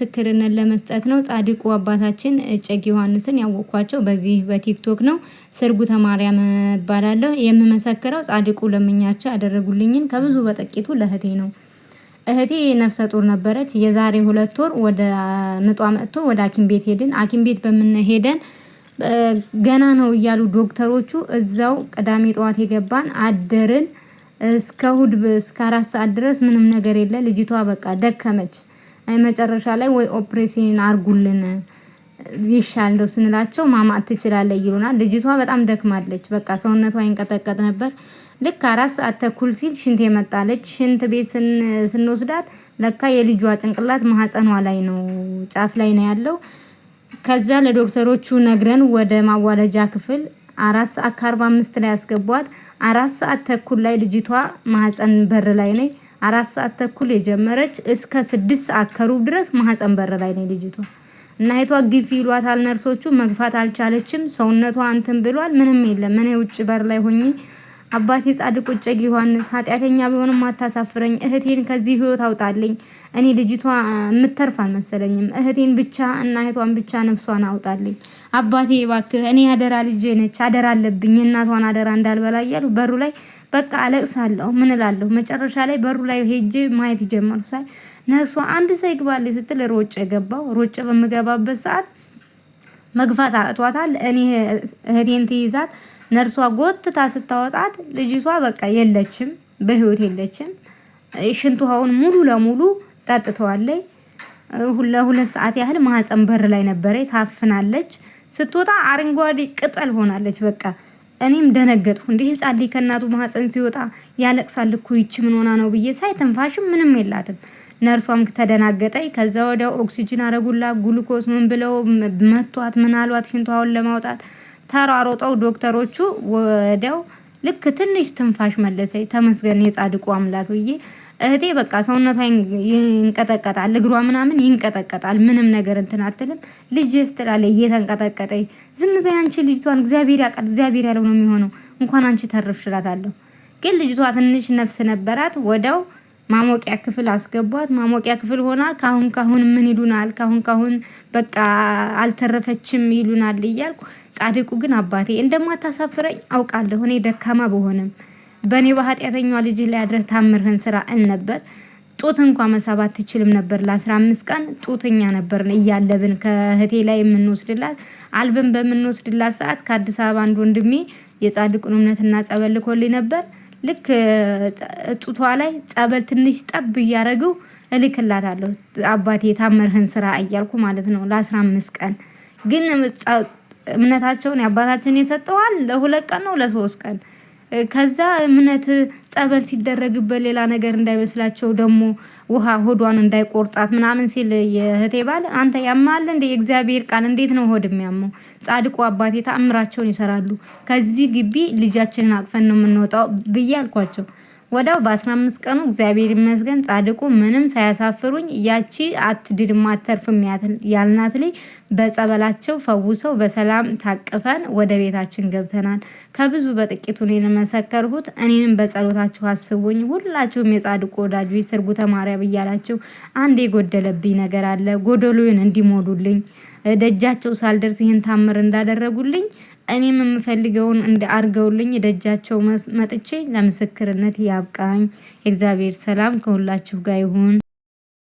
ምስክርነት ለመስጠት ነው። ጻድቁ አባታችን እጨጌ ዮሐንስን ያወቅኳቸው በዚህ በቲክቶክ ነው። ስርጉተ ማርያም እባላለሁ። የምመሰክረው ጻድቁ ለምኛቸው ያደረጉልኝን ከብዙ በጥቂቱ ለእህቴ ነው። እህቴ ነፍሰ ጡር ነበረች። የዛሬ 2 ወር ወደ ምጧ መጥቶ ወደ ሐኪም ቤት ሄድን። ሐኪም ቤት በምንሄደን ገና ነው እያሉ ዶክተሮቹ እዛው ቅዳሜ ጠዋት የገባን አደርን። እስከ እሁድ እስከ 4 ሰዓት ድረስ ምንም ነገር የለ። ልጅቷ በቃ ደከመች። መጨረሻ ላይ ወይ ኦፕሬሽን አርጉልን ይሻል እንደው ስንላቸው ማማት ትችላለህ ይሉናል። ልጅቷ በጣም ደክማለች። በቃ ሰውነቷ ይንቀጠቀጥ ነበር። ልክ 4 ሰዓት ተኩል ሲል ሽንት የመጣለች ሽንት ቤት ስንወስዳት ለካ የልጇ ጭንቅላት ማህፀኗ ላይ ነው፣ ጫፍ ላይ ነው ያለው። ከዛ ለዶክተሮቹ ነግረን ወደ ማዋለጃ ክፍል 4 ሰዓት ከ45 ላይ ያስገቧት። 4 ሰዓት ተኩል ላይ ልጅቷ ማህፀን በር ላይ ነኝ። 4 ሰዓት ተኩል የጀመረች እስከ 6 ሰዓት ከሩብ ድረስ ማህፀን በር ላይ ነኝ ልጅቷ። እና እህቷ ግፊ ይሏታል ነርሶቹ። መግፋት አልቻለችም። ሰውነቷ እንትን ብሏል። ምንም የለም። እኔ ውጭ በር ላይ ሆኜ አባቴ ጻድቁ እጨጌ ዮሐንስ ኃጢአተኛ ቢሆንም አታሳፍረኝ፣ እህቴን ከዚህ ህይወት አውጣልኝ። እኔ ልጅቷ የምተርፍ አልመሰለኝም። እህቴን ብቻ እና እህቷን ብቻ ነፍሷን አውጣልኝ አባቴ እባክህ። እኔ አደራ ልጄ ነች፣ አደራ አለብኝ፣ የእናቷን አደራ እንዳልበላ እያሉ በሩ ላይ በቃ አለቅሳለሁ። ምን እላለሁ? መጨረሻ ላይ በሩ ላይ ሄጄ ማየት ጀመርኩ። ሳይ ነፍሷ አንድ ሰው ይግባልኝ ስትል ሮጬ ገባው። ሮጬ በምገባበት ሰዓት መግፋት አቅቷታል። እኔ እህቴን ትይዛት ነርሷ ጎትታ ስታወጣት ልጅቷ በቃ የለችም፣ በህይወት የለችም። ሽንት ውሃውን ሙሉ ለሙሉ ጠጥተዋለች። ለ2 ሰዓት ያህል ማህፀን በር ላይ ነበረ፣ ታፍናለች። ስትወጣ አረንጓዴ ቅጠል ሆናለች። በቃ እኔም ደነገጥኩ። እንዲህ ህፃን ልጅ ከእናቱ ማህፀን ሲወጣ ያለቅሳል እኮ ይቺ ምን ሆና ነው ብዬ ሳይ ትንፋሽም ምንም የላትም። ነርሷም ተደናገጠኝ። ከዛ ወዲያው ኦክሲጅን አረጉላ ግሉኮስ ምን ብለው መቷት፣ ምን አሏት ሽንት ውሃውን ለማውጣት ተሯሮጠው ዶክተሮቹ ወዲያው ልክ ትንሽ ትንፋሽ መለሰኝ። ተመስገን የጻድቁ አምላክ ብዬ እህቴ በቃ ሰውነቷ ይንቀጠቀጣል፣ እግሯ ምናምን ይንቀጠቀጣል። ምንም ነገር እንትን አትልም። ልጅ ስትላለች እየተንቀጠቀጠኝ፣ ዝም በይ አንቺ ልጅቷን እግዚአብሔር ያውቃል፣ እግዚአብሔር ያለው ነው የሚሆነው፣ እንኳን አንቺ ተረፍሽ እላታለሁ። ግን ልጅቷ ትንሽ ነፍስ ነበራት። ወዲያው ማሞቂያ ክፍል አስገቧት። ማሞቂያ ክፍል ሆና ካሁን ካሁን ምን ይሉናል፣ ካሁን ካሁን በቃ አልተረፈችም ይሉናል እያልኩ ጻድቁ ግን አባቴ እንደማታሳፍረኝ አውቃለሁ። እኔ ደካማ በሆንም በእኔ በኃጢአተኛዋ ልጅ ላይ አድረህ ታምርህን ስራ እል ነበር። ጡት እንኳ መሳብ አትችልም ነበር። ለ15 ቀን ጡትኛ ነበርን እያለብን ከእህቴ ላይ የምንወስድላት አልበን በምንወስድላት ሰዓት ከአዲስ አበባ አንድ ወንድሜ የጻድቁን እምነትና ጸበል ልኮልኝ ነበር። ልክ ጡቷ ላይ ጸበል ትንሽ ጠብ እያደረገው እልክላታለሁ። አባቴ የታመርህን ስራ እያልኩ ማለት ነው። ለ15 ቀን ግን እምነታቸውን የአባታችን የሰጠዋል ለ2 ቀን ነው ለ3 ቀን። ከዛ እምነት ጸበል ሲደረግበት ሌላ ነገር እንዳይመስላቸው ደግሞ ውሃ ሆዷን እንዳይቆርጣት ምናምን ሲል የእህቴ ባል አንተ ያማል እንደ የእግዚአብሔር ቃል እንዴት ነው ሆድ የሚያመው? ጻድቁ አባቴ ተአምራቸውን ይሰራሉ። ከዚህ ግቢ ልጃችንን አቅፈን ነው የምንወጣው ብዬ አልኳቸው። ወዲያው በ15 ቀኑ እግዚአብሔር ይመስገን ጻድቁ ምንም ሳያሳፍሩኝ ያቺ አትድንም አተርፍም ያልናት ልጅ በጸበላቸው ፈውሰው በሰላም ታቅፈን ወደ ቤታችን ገብተናል። ከብዙ በጥቂቱ እኔን መሰከርሁት። እኔንም በጸሎታችሁ አስቡኝ። ሁላችሁም የጻድቁ ወዳጁ ስርጉተ ማርያም እያላችሁ አንድ የጎደለብኝ ነገር አለ፣ ጎደሉን እንዲሞሉልኝ ደጃቸው ሳልደርስ ይህን ታምር እንዳደረጉልኝ እኔም የምፈልገውን እንደ አርገውልኝ ደጃቸው መጥቼ ለምስክርነት ያብቃኝ። የእግዚአብሔር ሰላም ከሁላችሁ ጋር ይሁን።